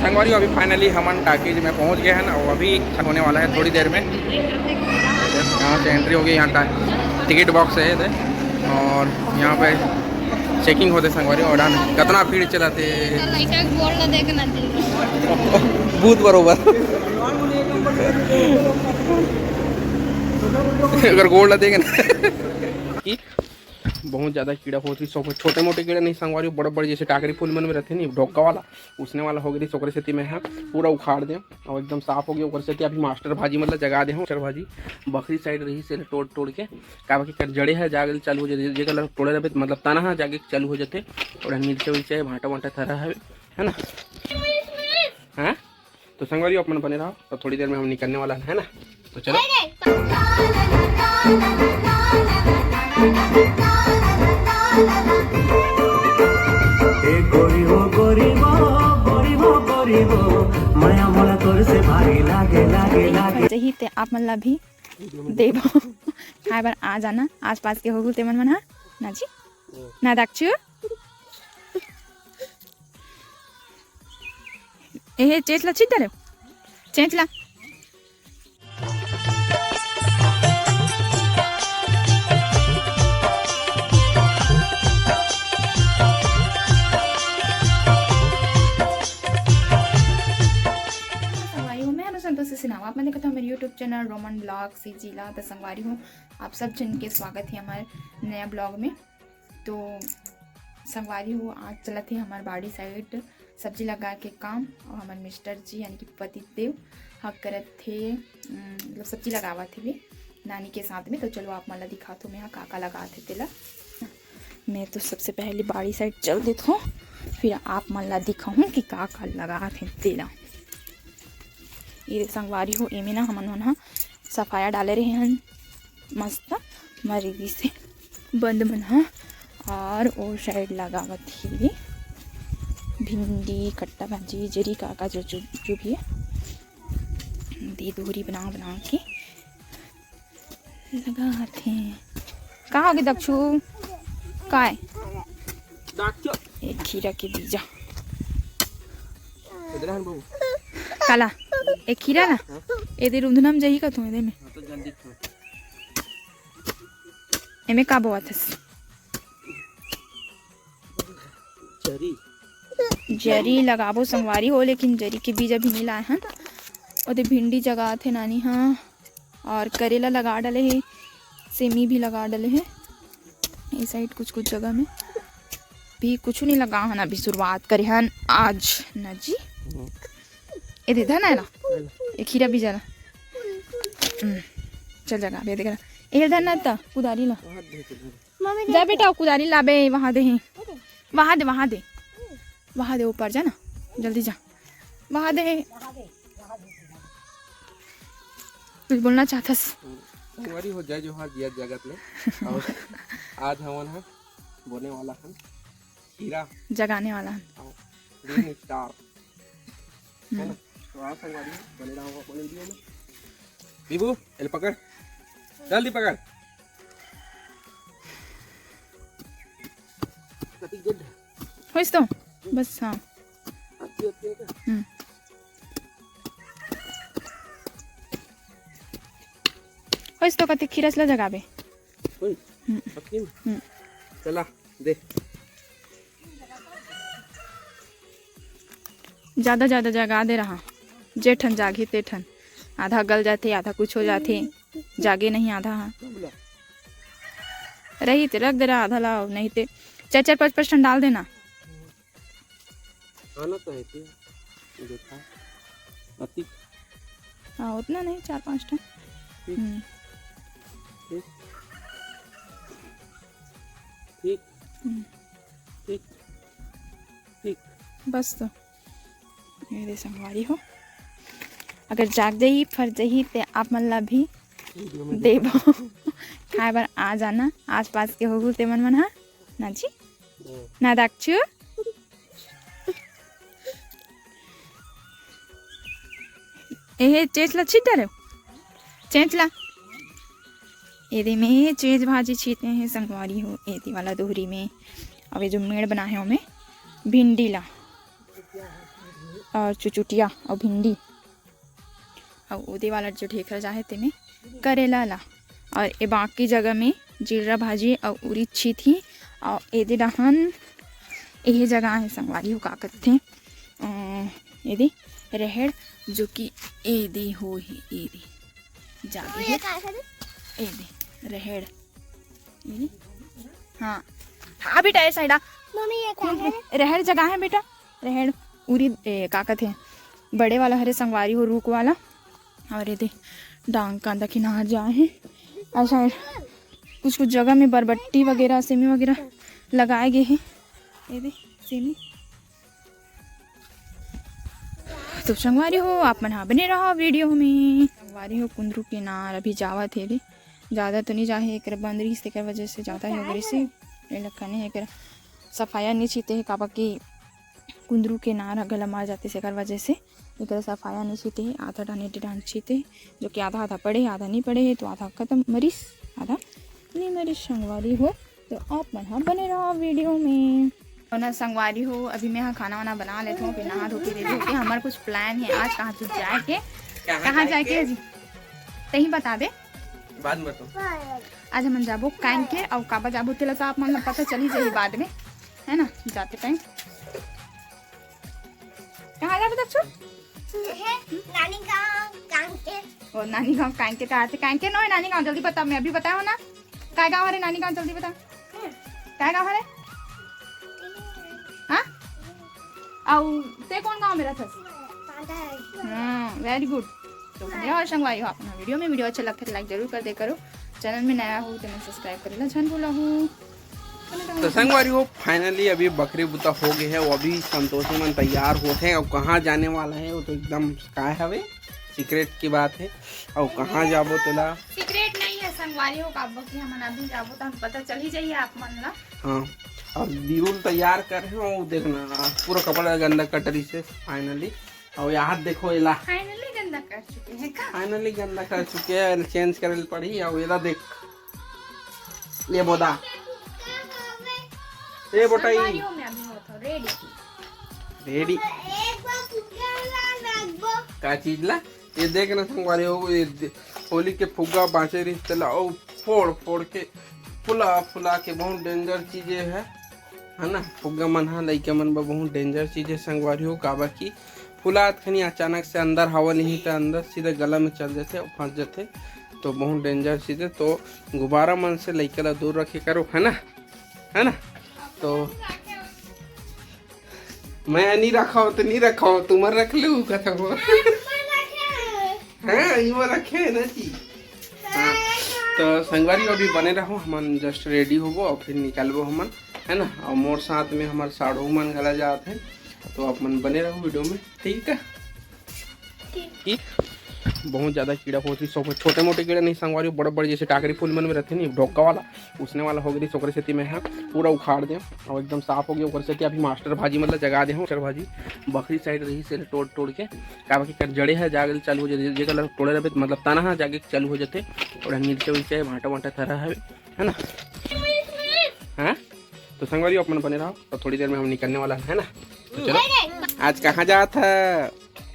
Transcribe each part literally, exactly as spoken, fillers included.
संगवारी हो, अभी finally हमन टॉकीज में पहुंच गए हैं ना, वो अभी होने वाला है थोड़ी देर में। यहाँ से एंट्री हो गई, यहाँ टा-, टिकट बॉक्स है इधर। और यहाँ पे चेकिंग होते संगवारी हो, और डन। कितना भीड़ चलाते। लड़का गोड़ ला देख ना। भूत बरोबर। अगर गोड़ ला देख ना। बहुत ज़्यादा कीड़ा होत रहिस, छोटे मोटे कीड़ा नहीं संगवारी हो, बड़े बड़े जैसे टाकरी फूल मन में रहते नहीं, ढोका वाला, उसने वाला हो गई रहिस। ओकरे सेती मैं ह पूरा उखाड़ दे और एकदम साफ हो गया। ओकरे सेती अभी मास्टर भाजी मतलब जगा दे हूँ। मास्टर भाजी बखरी साइड रहिस, से तोड़ तोड़ के, काबर के कर जड़े है जागे चालू हो जाते, जेकर ला तोड़े रहबे मतलब तना है जागे चालू हो जाते। और मिर्चा उर्चा है, भांटा वांटा थरा है, है ना? हाँ, तो संगवारी हो, अपन बने रहो, तो थोड़ी देर में हम निकलने वाला है ना, तो चलो। ए गोरी हो, गोरी हो, गोरी हो, गोरी हो, मया मोला तोर से भारी लागे, लागे, लागे। जही ते आप मन ला भी देबो खाए बर आ जाना, आसपास के होहू ते मन मन हा ना जी, ना दाक्षू। एहे चेंच ला छीट डरे, चेंच ला। संगवारी हो, मैं हूं संतोषी सिन्हा। आप मन देखत हो हमर YouTube channel Roman blog CG ला। तो संगवारी हो, आप सब जन के स्वागत है हमारे नया ब्लॉग में। तो संगवारी हो, आज चलत हे हमर बाड़ी साइड सब्जी लगा के काम, और हमर मिस्टर जी यानी कि पति देव ह करत हे, उम, मतलब सब्जी लगावत हे वे नानी के साथ में। तो चलो आप मन ला दिखात हो मैं ह का का लगात हे तेला। मैं तो सबसे पहले बाड़ी साइड चल देत हूँ, फिर आप मन ला दिखाहूँ कि का का लगात हे तेला। ये संगवारी हो, एमे ना हमन मन ह सफाया डाले रहे हन मस्त मरीदी से बंद मन ह। और ओ साइड लगावत ही भिंडी, कट्टा भाजी, जरी का का जो, जो, जो भी है, दे दूरी बना बना के लगात हे। का होगे दक्षू? काय? दाक्षू। एक खीरा के बीजा। इधर आन बाबू। काला? एक खीरा ना? हाँ। एदे रुंधना में जही का तू एदे में? हाँ, तो जल्दी खा। एमे का बोआत हस? जरी। जरी लगाबो संगवारी हो, लेकिन जरी के बीज अभी नहीं लाए हन। ओदे भिंडी जगात हे नानी हा, और करेला लगा डाले हे, सेमी भी लगा डाले हे। ये साइड कुछ कुछ जगह में भी कुछ नहीं लगा हन, अभी शुरुआत करे हन आज ना जी। हम्म। ये दे धन है ना, ये खीरा बीजा ला। हम्म, चल जगा बे, देख ना। ये धन ना ता कुदारी ला। मम्मी जा बेटा, कुदारी ला बे, वहाँ दे ही। वहाँ दे, वहाँ दे। वहाँ दे, ऊपर जा ना। जल्दी जा। वहाँ दे। कुछ बोलना चाहथस? संगवारी हो, जय जोहार, जिया जगत में। और आज हमन ह बोने वाला हन खीरा। जगाने वाला हन। हाँ, green star। है ना? हम्म। तो आओ संगवारी हो, बने रहो अपने वीडियो में। दीबू, एल पकड़। जल्दी पकड़। कति good। होइस तो? बस, हाँ। अच्छी होती है क्या? हम्म। होइस तो कति खीरस ला जगाबे। होइस? हम्म। अच्छी? हम्म। चला, दे। ज्यादा, ज्यादा जगा दे रहा। जे ठन जागही ते ठन। आधा गल जाथे, आधा कुछ हो जाथे। जागे नहीं आधा हा। रही ते रख दे रहा आधा ला, नहीं ते चार चार पाँच पाँच ठन डाल देना। आना तो है क्या? देखा। अति। हाँ, उतना नहीं, चार पाँच ठन। ठीक। हम्म। ठीक। हम्म। ठीक। ठीक। बस तो। ये दे संगवारी हो, अगर जाग जाही, फर जाही, ते आप मन ला भी देबो। खाए बर आ जाना, आसपास के होहू ते मन मन हा, ना जी? ना दाक्षू? एहे चेंच ला छीट डरे, चेंच ला। एदे में चेंच भाजी छीटे हे संगवारी हो, एदे वाला दोहरी में। अब ये जो मेड़ बना है, ओमे भिंडी ला। और चुचुटिया और भिंडी, और ओदे वाला जो ढेखरा जाहे तेमे करेला ला, और ये बाकी जगह में जीरा भाजी और उरीद छीत ही। और एदे डहन यही जगह है संगवारी हो, का कथे, अ, एदे रहेड़, जो कि एदे हो ही, एदे जागे ये है। का है? एदे रहेड़, एदे। हाँ, हाँ बेटा, ये साइडा मम्मी, ये का है? रहेड़ जगह है बेटा, रहेड़ उरीद, ए, का कथे, बड़े वाला हरे संगवारी हो, रूख वाला। और एदे डांग कांदा किनार जाए है। ऐसा कुछ कुछ जगह में बरबट्टी वगैरह, सेमी वगैरह लगाए गए हैं। एदे सेमी। तो संगवारी हो, आप मन हा बने रहा वीडियो में। संगवारी हो, कुंदरू के नार अभी जावत हे रे, ज़्यादा तो नहीं जाहे, एक बंद रहिस, तेकर वजह से ज़्यादा ही ओगरिस हे। एला कने एकर सफाया नहीं छीते हे, काबर कि कुंदरू के नार ह गला मार जाते, सेकर वजह से एकर सफाया नहीं छीते हे। आधा डांड एदे डांड छीते हे, जो कि आधा आधा पड़े, आधा नहीं पड़े हे, तो आधा खत्म मरिस, आधा नहीं मरिस संगवारी हो। तो आप मन हा बने रहा वीडियो में। और ना संगवारी हो, अभी मैं हा खाना वाना बना लेत हूँ, फिर नहा धो के रेडी होके हमार कुछ प्लान है आज कहाँ तो जाए के। कहाँ जाए के जी? तही बता दे। बाद में तो। आज हमन जाबो कांके, और काबर जाबो तेला तो आप मन ला पता चली जाही बाद में, है ना? जाते टाइम कहाँ जाबो दक्षु? नानी गाँव कांके। ओ, नानी गाँव कांके कहा थे? कांके नो है नानी गाँव, जल्दी बता, मैं अभी बताया हूँ ना। काय गाँव हरे नानी गाँव, जल्दी बता। काय गाँव हरे? हाँ? अउ ते कौन गाँव में रहथस? हाँ, वेरी गुड। तो बने रहो संगवारी हो अपना वीडियो में। वीडियो अच्छा लगता है तो लाइक जरूर कर दे करो। चैनल में नया हो तो मैं सब्सक्राइब करेला झन भूला हो। तो संगवारी हो, फाइनली अभी बखरी बुता हो गए है, वो अभी संतोषी मन तैयार होत है। और कहाँ जाने वाला है वो तो एकदम काय हवे, सीक्रेट की बात है। और कहाँ जाबो तेला सीक्रेट नहीं है संगवारी हो, काबर कि हमन अभी जाबो तो हम पता चल ही जाइए आप मन ला। हाँ, अब बिरुल तैयार कर रहे हो, देखना पूरा कपड़ा गंदा कटरी से फाइनली। और यहाँ देखो एला फाइनली गंदा कर चुके हैं का? फाइनली गंदा कर चुके हैं, चेंज करे पड़ी। और एला देख, ले बोदा। ए बोटाई। संगवारी हो, मैं अभी होत हूँ रेडी। रेडी। का चीज ला? ये देख ना संगवारी हो, ये दे-, होली के फुग्गा बांचे रहिस तेला, ओ फोड़ फोड़ के, फुला फुला के, बहुत डेंजर चीज है, है ना? फुग्गा मन हा लइका मन बर बहुत डेंजर चीज है संगवारी हो, काबर कि फुलात खनी अचानक से अंदर हवा नहीं तो अंदर सीधा गला में चल जाते और फंस जाते, तो बहुत डेंजर चीज है। तो गुब्बारा मन से लइका ला दूर रखे करो, है ना, है ना? तो मैं नहीं रखा हूँ तो नहीं रखा हूँ, तुम्हारे रख लू कथा को। हाँ, ये वो रखे है ना जी। हाँ, तो संगवारी अभी बने रहो, हमन जस्ट रेडी होबो और फिर निकलबो हमन, है ना? और मोर साथ में हमारे साढ़ू मन घला जात है, तो आप मन बने रहो वीडियो में, ठीक है? ठीक। बहुत ज़्यादा कीड़ा होत रहिस, सब छोटे मोटे कीड़ा नहीं संगवारी, बड़े बड़े जैसे टाकरी फूल मन में रहते नहीं, ढोका वाला, उसने वाला हो गई, ओकरे सेती मैं ह पूरा उखाड़ दे और एकदम साफ हो गया। ओकरे सेती अभी मास्टर भाजी मतलब जगा दे हूँ, मास्टर भाजी बखरी साइड रही से तोड़ तोड़ के, काबर कि कर जड़े है जागे चालू हो जाते, जेकर ला तोड़े रहबे त मतलब तना है जागे चालू हो जाते। और मिर्चा उर्चा है, भांटा वांटा थरा है, है ना? हाँ, तो संगवारी अपन बने रहो और थोड़ी देर में हम निकलने वाला है ना। तो चलो, आज कहाँ जात है?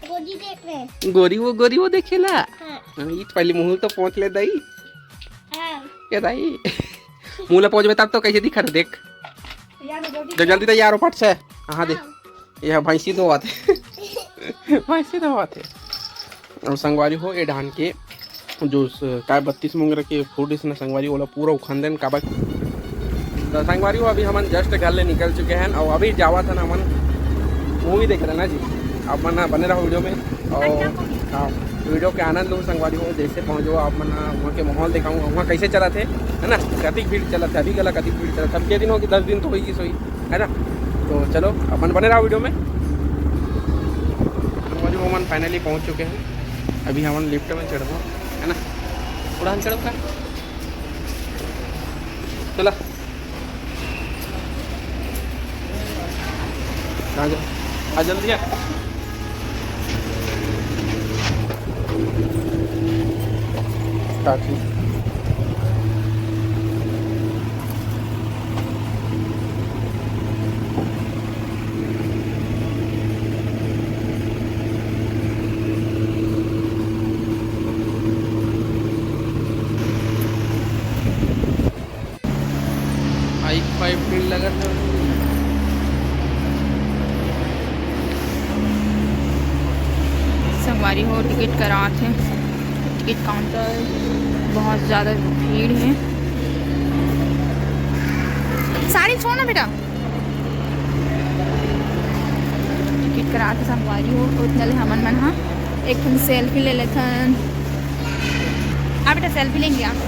गोरी देख रहे हैं। गोरी वो, गोरी वो देखेला। हाँ। हाँ, ई तो पहले मुंह तो पहुँच ले दाई। हाँ। ये दाई, मुंह ला पहुँचबे तब तो कैसे दिखा रहे, देख। यार, जल्दी तो जल्दी तैयार हो फट से। हाँ, देख। हाँ। ये भैंसी धोवत है। भैंसी धोवत है। और संगवारी हो, ये धान के जो स-, काय बत्तीस मोंगरा के फूट इस न संगवारी, ओला पूरा उखन देन काबर। तो संगवारी हो, अभी हमन जस्ट घर ले निकल चुके हैं और अभी जावत हन हमन मूवी देखे ना जी। आप मन बने रहो वीडियो में और हाँ, वीडियो के आनंद लो संगवारी हो। जैसे पहुँचो आप मन वहाँ के माहौल दिखाऊँ, वहाँ कैसे चलत है, है ना, कतिक भीड़ चलत है, अभी गला कतिक भीड़ चलत है। अब के दिन होगी, दस दिन तो होगी सोई, है ना। तो चलो अपन बने रहो वीडियो में। संगवारी हो, हमन फाइनली पहुँच चुके हैं। अभी हमन लिफ्ट में चढ़बो, है ना, उड़ान चढ़ो का। चला। आ जा, आ जल्दी आ। काकी। संगवारी हो, टिकट करात हे, टिकट काउंटर, बहुत ज़्यादा भीड़ है। साड़ी छोड़ ना बेटा, टिकट करात हे संगवारी हो। उतना ले हमन मन हा एक ठन सेल्फी ले लेथन। आ बेटा, सेल्फी लेंगे आप।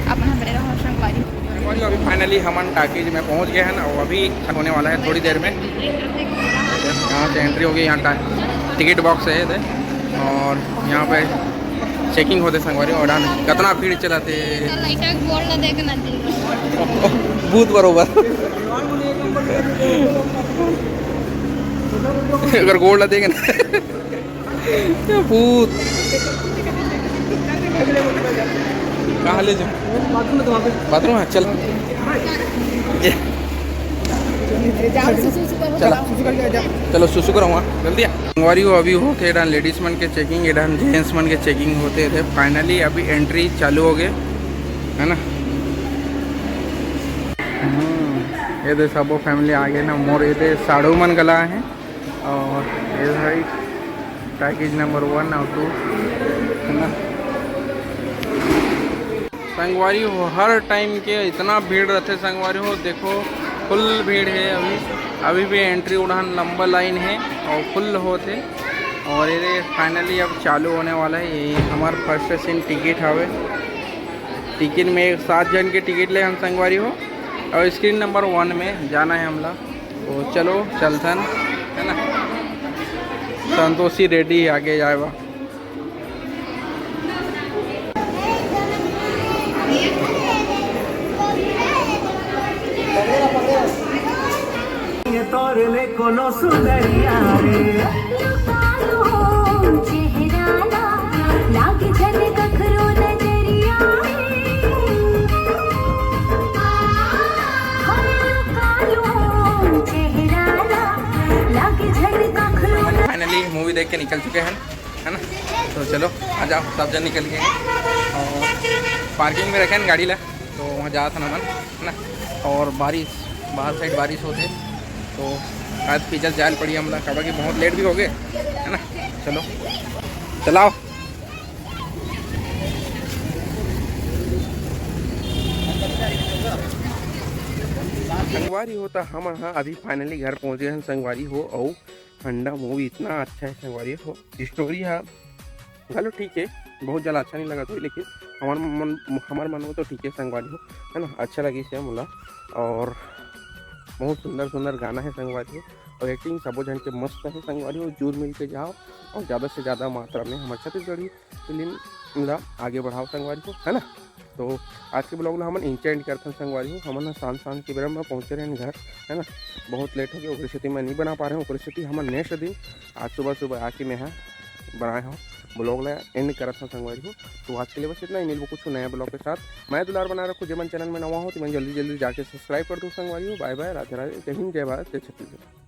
अपन हा बने रहो संगवारी। संगवारी, अभी फाइनली हमन टाकीज में पहुंच गए हैं और अभी होने वाला है थोड़ी देर में। यहाँ से एंट्री हो गई, यहाँ टा-, टिकट बॉक्स है ये दे। और यहाँ पे चेकिंग होते संगवारी, और डन। कितना भीड़ चलाते। लाइट गोल ना देखना। भूत बरोबर। अगर गोल ना देखे ना। क्या भूत। कहाँ ले जाऊँ? बाथरूम है, चल। ये। चला। चलो, सुसु कराऊंगा, जल्दी आ। संगवारी हो, अभी होते एडन लेडीज मन के चेकिंग, एडन जेंट्स मन के चेकिंग होते थे। फाइनली अभी एंट्री चालू हो गए, है ना? हम्म, ये दे सबो फैमिली आ गए ना, मोर ये दे साढ़ू मन गला है। और ये भाई पैकेज नंबर वन और टू, है ना? संगवारी हो, हर टाइम के इतना भीड़ रहते संगवारी हो। देखो, फुल भीड़ है अभी, अभी भी एंट्री उड़ान लंबा लाइन है और फुल होते। और ये फाइनली अब चालू होने वाला है। ये हमार फर्स्ट सीन टिकट हवे। टिकट में सात जन के टिकट ले हम संगवारी हो, और स्क्रीन नंबर वन में जाना है हमला। तो चलो चलथन, है ना? संतोषी रेड्डी आगे जाए बा। ये तोर ले कोनो सुंदरिया रे। लुकालो चेहरा ला, लाग झन कखरो नजरिया रे। हाय लुकालो चेहरा ला, लाग झन कखरो न- फाइनली मूवी देख के निकल चुके हैं, है ना? तो चलो आ जाओ, सब जन निकल गए और पार्किंग में रखे हैं गाड़ी ला। तो वहाँ जात हन हमन, है ना? और बारिश, बाहर साइड बारिश होते, तो आज फिजल जायल पड़ी हमला, काबर कि बहुत लेट भी हो गए, है ना? चलो, चलाओ। संगवारी हो, त हमन ह अभी फाइनली घर पहुँच गए हैं संगवारी हो। अउ अंडा मूवी इतना अच्छा है संगवारी हो, स्टोरी है चलो ठीक है, बहुत ज़्यादा अच्छा नहीं लगा तो, लेकिन हमार मन, हमार मन में तो ठीक है संगवारी हो, है ना? अच्छा लगी से मोला। और बहुत सुंदर सुंदर गाना है संगवारी हो, और एक्टिंग सबो झन के मस्त है संगवारी हो। जुर मिल के जाओ और ज़्यादा से ज़्यादा मात्रा में हमारे छत्तीसगढ़ी फिल्म ला आगे बढ़ाओ संगवारी हो, है ना? तो आज के ब्लॉग ला हमन इंचे एंड करथन संगवारी हो। हमन ह शाम शाम के बेरा में पहुँचे रहेन घर, है ना? बहुत लेट हो गया, ओकरे सेती मैं नहीं बना पा रहे हूँ। ओकरे सेती हमन नेक्स्ट दिन आज सुबह सुबह आके मैं ह बनाए हूँ ब्लॉग ला एंड करत हूँ संगवारी हो। तो आज के लिए बस इतना ही, मिलबो कुछ नया ब्लॉग के साथ। मैं दुलार बना रखूँ, जे मन चैनल में नवा हो तो मन जल्दी जल्दी जाके सब्सक्राइब कर दो संगवारी हो। बाय बाय, राधे राधे, जय हिंद, जय भारत, जय छत्तीसगढ़।